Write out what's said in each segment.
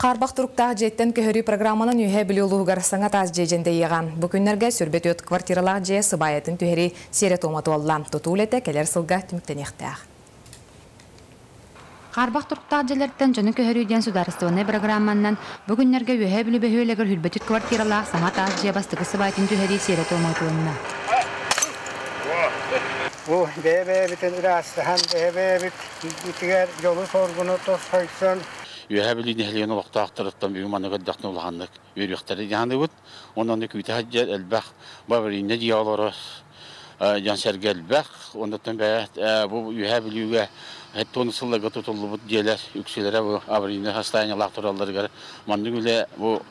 Хаарбах туруктаах дьиэттэн көһөрүү программанан Үөһээ Бүлүү улууһугар саҥа таас дьиэ дьэндэйиэҕэ. Бу күннэргэ 24 квартиралаах дьиэ сыбаайатын түһэрии сиэрэ-туома туолла. Тутуу үлэтэ кэлэр сылга түмүктэниэхтээх. Хаарбах туруктаах дьиэлэртэн дьону көһөрүү диэн судаарыстыбаннай бырагырааманнан бу күннэргэ Үөһээ Бүлүү бөһүөлэгэр 24 квартиралаах саҥа таас дьиэ бастакы сыбаайатын түһэрии сиэрэ-туома ыытылынна. Бу бэйэ-бэйэбитин ыраастаһан, бэйэ-бэйэбит итигэр дьолу-соргуну тосхойсон Үөһээ Бүлүү нэһилиэгин олохтоохторуттан бүгүн манна көрдөхтөн улаханнык үөрүөхтэрэ дьаһаныбыт. Онон күүтэ сылдьар элбэх баваринна дьиэ олорор дьон-сэргэ элбэх. Оннуттан бэйэ бу Үөһээ Бүлүүгэ 70 сылларга тутуллубут дьиэлэр үксүлэрэ бу аварийнай состояниелаах туралларыгар маннык үлэ бу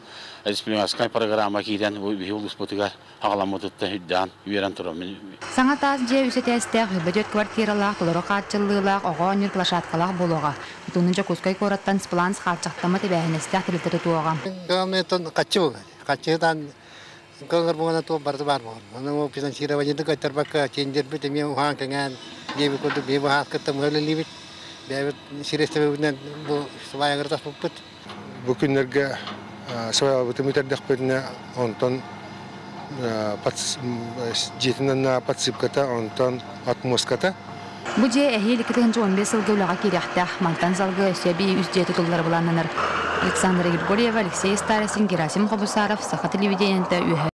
республиканскай программа киирэн бу биһи улууспутугар аҕаламмытыттан үрдээн үөрэн тураммын. Саҥа таас дьиэ үс этээстээх, 24 квартиралаах, толору хааччыллыылаах, оҕо оонньуур площадкалаах буолуоҕа. Тутууну Дьокуускай куораттан Спланс хааччахтаммыт эбээһинэстээх тэрилтэ тутуоҕа. Главное, хаччы буолар. Хаччытан кылгар буолан туох барыта баар буолар. Ону финансированиены кыайтарбакка тендербит эмиэ уһаан кэҥээн диэбит курдук биһи баһаас кытта үлэлиибит. Бэйэбит сирэстэбитинэн бу сваягыр таспыппыт. Бу күннэргэ сваялабытын бүтэрдэхпитинэ, онтон дьиэтин подсыпката, онтон отмостката. Бу дьиэ эһиил 2015 сылга үлэҕэ киириэхтээх. Мантан салгыы өссө эбии үс дьиэ тутуллара былааннанар. Александра Григорьева, Алексей Старостин, Герасим Хобусаров, Саха телевидениета үөһэ.